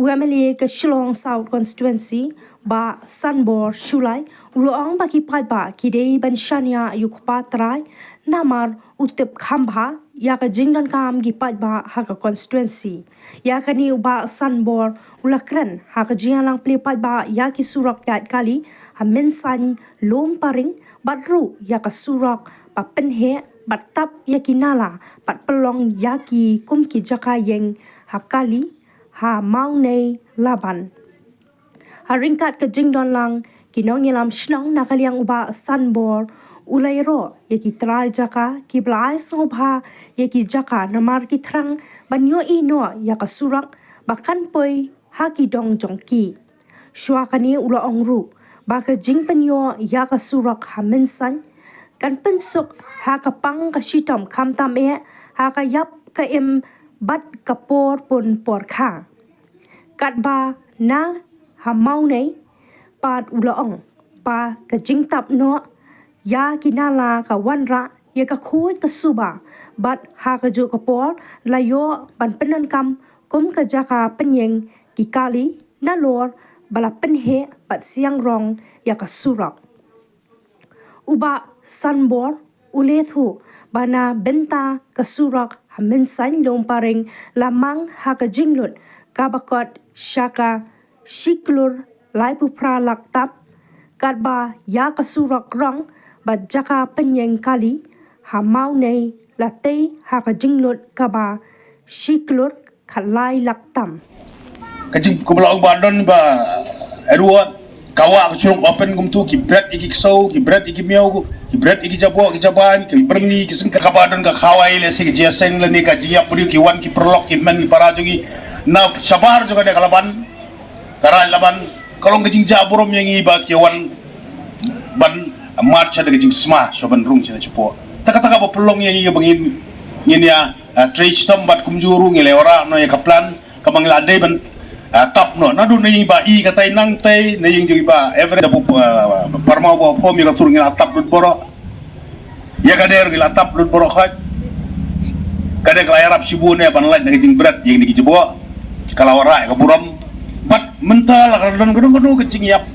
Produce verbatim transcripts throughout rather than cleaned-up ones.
U M L A ka Shillong South Constituency, Bah Sanbor Shullai, u la ong ba ki paidbah ki dei ban shaniah ïa u kpa trai namar u tip kham bha ïa ka jingdonkam ki paidbah ha ka constituency. Ïa kane u Bah Sanbor u la kren ha ka jingïalang plie paidbah ïa ki surok ïaid kali ha Mynsain Lum Paring, bad ruh ïa ka surok ba pynheh bad tap ïa ki nala bad pynlong ïa ki kum ki jaka ïeng ha kali ha Mawnei Laban. Ha ryngkat ka jingdon lang ki nongïalam shnong na ka liang u Bah Sanbor u la ïaroh ïa ki trai jaka kiba la ai sngewbha ïa ki jaka namar ki thrang ban ïohi noh ïa ka surok ba kan poi ha ki dong jong ki. Shuwa kane u la ong ruh ba ka jingpynïoh ïa ka surok ha Mynsain kan pynsuk ha ka pang ka shitom khamtam eh ha ka ïap ka im bad ka por pun por kha. Katba na ha Mawnei pat u la ong ba ka jingtap noh ïa ki nala ka wanrah ïa ka khuid ka suba bad ha kajuh ka por la ïoh ban pyndonkam kum ka jaka pynïeng ki kali nalor ba la pynheh bad siang rong ïa ka surok. U Bah Sanbor u la ïathuh ba na bynta ka surok ha Mynsain Lum Paring la mang ha ka jinglut kaba kot sha ka shi klur laiphew phra lak tap, katba ïa ka surok rong bad jaka pynïeng kali ha Mawnei la tei ha ka jinglut kaba shi klur khatlai lak tam. Ka jing kumba la ong ba don ba Edward, ka wah ka shnong open kumtu, ki bret ïa ki ksew, ki bret ïa ki miaw, ki bret ïa ki jaboh, ki jaban, ki byrni, ki sengkar, kaba don ka khawai lehse ki jingïaseng lane ka jingïap briew, ki wan ki paralok, ki hynmen ki para jong ngi na shabar jong kane ka Laban, ka Raid Laban, ka long ka jingjah burom ïa ngi ba ki wan ban march da ka jingsma sha ban rung sha na shapoh. Ta kata kaba pynlong ïa ngi ba ngin, ngin ïa, ah, trei shitom bad kumjuh ruh ngi la wanrah noh ïa ka plan kaba ngi la dei ban, ah, tap noh. Naduh na ïing Bah I Katai Nangtai, na ïing jong i Bah Everett, da Bah, ah, Parmao Bah Phom, ïa kato ruh ngi la tap lut baroh. Ïa kane ruh ngi la tap lut baroh khoit. Kane ka la ïarap shibun ïa ban lait na ka jingbret ïa kine ki jaboh. Ka la wanrah ïa ka burom. Bad mynta la ka don kano kano ka jingïap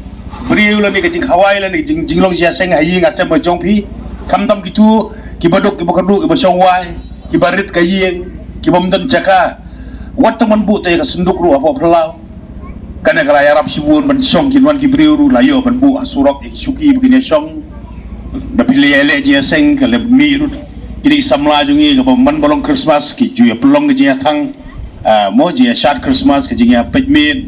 briew lane ka jingkhawai lane ka jing, jinglong jingïaseng ha ïing ha sem ka jong phi. Khamtam kito kiba duk, kiba kyrduh, kiba shong wai, kiba rit ka ïing, kibym don jaka. Wat tang ban buh tang ïa ka synduk ruh hapoh phyllaw. Kane ka la ïarap shibun ban shong, kin wan ki briew ruh la ïoh ban buh ha surok ïa ki shuki ba kin ïa shong. Da phi la ïaleh jingïaseng ka la mih ruh. Kine ki samla jong ngi kaba man ba long Christmas ki ju ïa pynlong ka jingïathang, ah, mo, jingïashad Christmas, ka jingïapeit miet,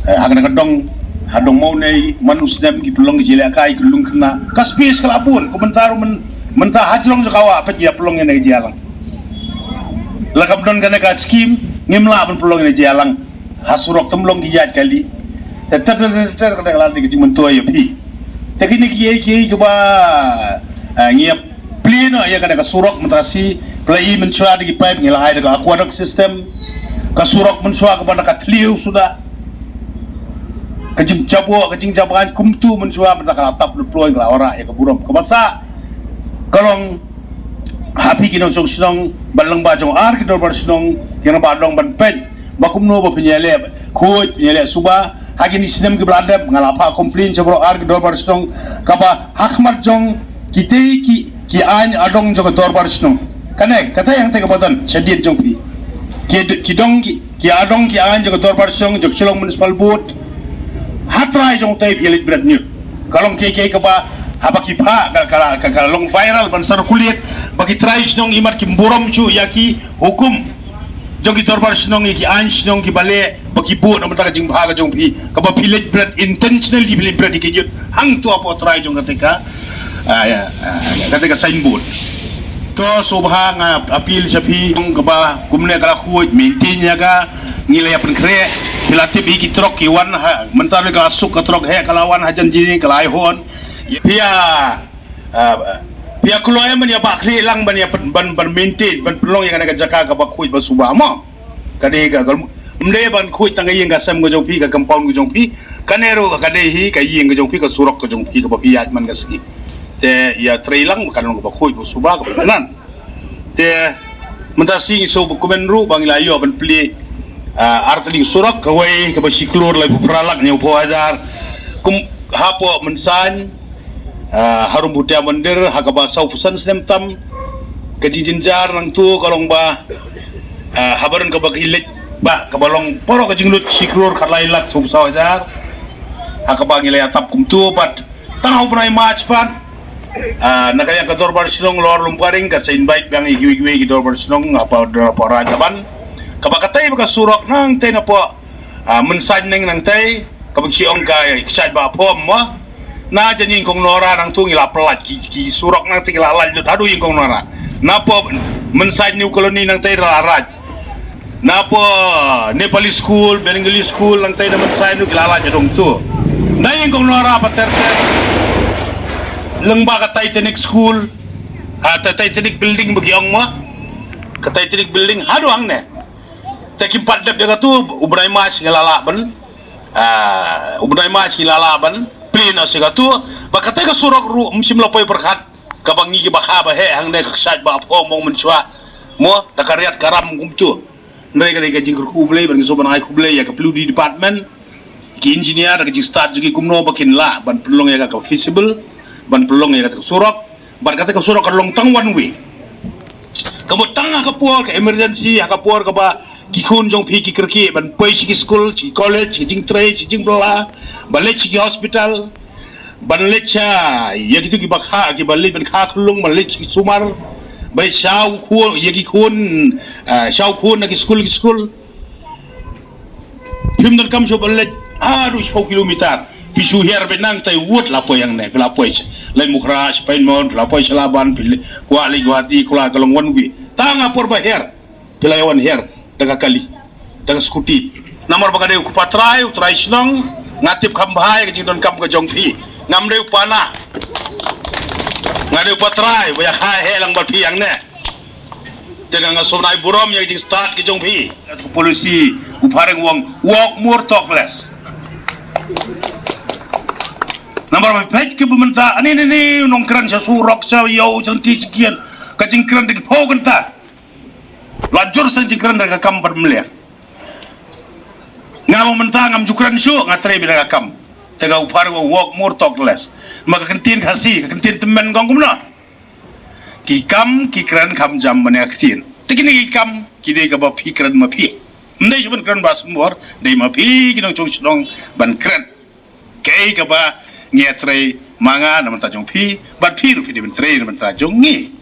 eh, ha kane ka dong, ha dong Mawnei, man u snem ki pynlong ka jingïalehkai, ki lung khynnah. Ka space ka la bun, kumta ruh myn, mynta hajrong jong ka wah peit ïa pynlong ïa kane ka jingïalang. La ka ba don kane ka scheme, ngim lah ban pynlong ïa kane ka jingïalang. Ha surok tymlong ki ïaid kali. Ter ter ter ter ter ka dei ka lad ka jingmyntoi ïa phi. Te kine kiei kiei kiba, ah, ngi ïa plie noh ïa kane ka surok mynta shi, phi la i mynshuwa da ki paip ngi la ai da ka aqueduct system. Ka surok mynshuwa kaba na ka thliew suda. Ka jingjaboh, ka jingjaban kumtu mynshuwa mynta ka la tap deploy, ka la wanrah ïa ka burom. Kaba sah ka long ha phi ki nongshong shnong, ba lyngba jong ar ki dorbar shnong, ki nongba dong ban peit ba kumno ba phin ïaleh khuid, phin ïaleh suba. Ha kine ki snem kiba la dep nga la phah complain sha baroh ar ki dorbar shnong kaba ha khmat jong kitei ki, ki aiñ adong jong ka dorbar shnong. Kane, kata hangta kaba don shadien jong phi. Ki, ki dong ki, ki adong ki aiñ jong ka dorbar shnong jong Shillong Municipal Board. Ha trai jong utei phi leit bret ñiut. Ka long kiei kiei kaba haba ki phah ka, ka, ka, ka long viral ban circulate ba ki trai shnong imat kim burom shuh ïa ki hukum jong ki dorbar shnong, ïa ki aiñ shnong kiba leh ba ki buh na ka bynta ka jingbha ka jong phi, kaba phi leit bret, intentionally phi leit bret ïa ki ñiut hangto hapoh trai jong kata ka, ah, ïa, ah, kata ka signboard. To sngewbha nga appeal sha phi, kaba kumne ka la khuid, maintain ïa ka, ngi la ïa pynkhreh, phi la tip hi ki trok ki wan ha, mynta ruh ka la suk ka trok, heh ka la wan hajan jong ngi ka la ai horn. Phi ïa, ah, phi ïa kloi ban ïa bah khlieh lang ban ïa pyn-, ban, ban maintain, ban pynlong ïa kane ka jaka kaba khuid ba suba mo. Ka dei ka, ka, ym dei ban khuid tang ka ïing ka sem ka jong phi, ka compound ka jong phi. Kane ruh ka dei hi ka ïing ka jong phi, ka surok ka jong phi kaba phi ïaid man ka sngi. Te ïa trei lang ba kan long kaba khuid ba suba kaba kynnan. Te mynta shi ngi sngewbha kumne ruh ba ngi la ïoh ban plie Ah, artylli surok, kawei kaba shi klur laiphew phra lak hynñiewphew hajar. Kum hapoh Mynsain, ah, harum Bhutia Mandir, ha kaba sawphew san snem tam. Ka jingjynjar nangtu ka long ba, ah, haba don kaba ki leit ba, kaba long poro ka jinglut shi klur khatlai lak sawphew saw hajar. Ha kaba ngi la ïatap kumtu, bad tang ha u bnai March pat, ah, na ka ïa ka dorbar shnong Lower Lumparing, ka sa invite biang ïa kiwei kiwei ki dorbar shnong, apa, dorbar raid ban. Kaba katei ba ka surok nangtei napoh, ah, Mynsain neng nangtei, kaba ki ong ka kshaid ba phom mo. Na jan ïing kong Nora nangtu ngi la pynlait ki, ki surok nangtei ngi la lait lut haduh ïing kong Nora. Napoh Mynsain New Colony nangtei la raid. Napoh Nepali school, Bengali school, nangtei na Mynsain nu ki la lait jadong tu. Na ïing kong Nora pat ter ter. Lyngba ka Titanic school. Ha, Ti-, Titanic building ba ki ong mo. Ka Titanic building, haduh hangne. Te kim pat dep ïa katu, u bnai March ngi la lah ban. Ah, u bnai March ngi la lah ban. Plie noh sha katu. Ba katei ka surok ruh, ym shym la poi pyrkhat. Kaba ngi kiba kha ba heh hangne ka kshaid ba phom mo mynshuwa. Mo, da ka riat ka ram kumtu. Hynrei ka dei ka jingkyrkhu U Blei, bad ngi sngewbha ban ai khublei ïa ka P W D department. Ki engineer, da ka jingstad jong ki kumno ba kin lah ban pynlong ïa ka, ka feasible, ban pynlong ïa ka surok. Bad katei ka surok ka long tang one way. Ka mut tang ha ka por ka emergency, ha ka por kaba ki khun jong phi ki kyrkieh ban poi sha ki skul, sha ki college, sha ki jingtrei, sha ki jingbylla, ban leit sha ki hospital, ban leit sha ïa kitu kiba kha, kiba leit ban kha khunlung, ban leit sha ki sumar, ban sha u khun, ïa ki khun, ah, sha u khun na ki skul, ki skul. Phim donkam shuh ban leit haduh shiphew kilometer. Phi shu hiar beit nangtei, wut la poi hangne, phi la poi sha Laitumkhrah, sha Pynmont, phi la poi sha Laban, phi kwah leit Guwahati, kwah ka long one way. Tang ha por ba hiar, phi la ïa wan hiar da ka kali, da ka scooty. Namar ba nga dei u kpa trai, u trai shnong, nga tip kham bha ïa ka jingdonkam ka jong phi. Ngam dei u kpa nah. Nga dei u kpa trai, ba ïa kha heh lang bad phi hangne. Te nga sngewbha ban ai burom ïa ka jingstad ka jong phi. Ka policy, u Phareng u ong, walk more, talk less. Namar ba peit kiba mynta, ani ni ni, u nongkren sha surok, sha ïew, sha lynti, sha kian. Ka jingkren da ki phew kynta. La jur sha jingkren da ka kam bad mlien. Nga ba mynta ngam ju kren shuh, nga trei beit da ka kam. Te ka u Phareng u ong, walk more, talk less. Ma ka kyntien Khasi, ka kyntien tymmen ka ong kumno? Ki kam ki kren kham jam ban ïa ktien. Te kine ki kam ki dei kaba phi kren ma phi. Ym dei shuh ban kren ba sumor, dei ma phi ki nongshong shnong ban kren. Kaei kaba ngi ïa trei ma nga na bynta jong phi, bad phi ruh phi dei ban trei na bynta jong ngi.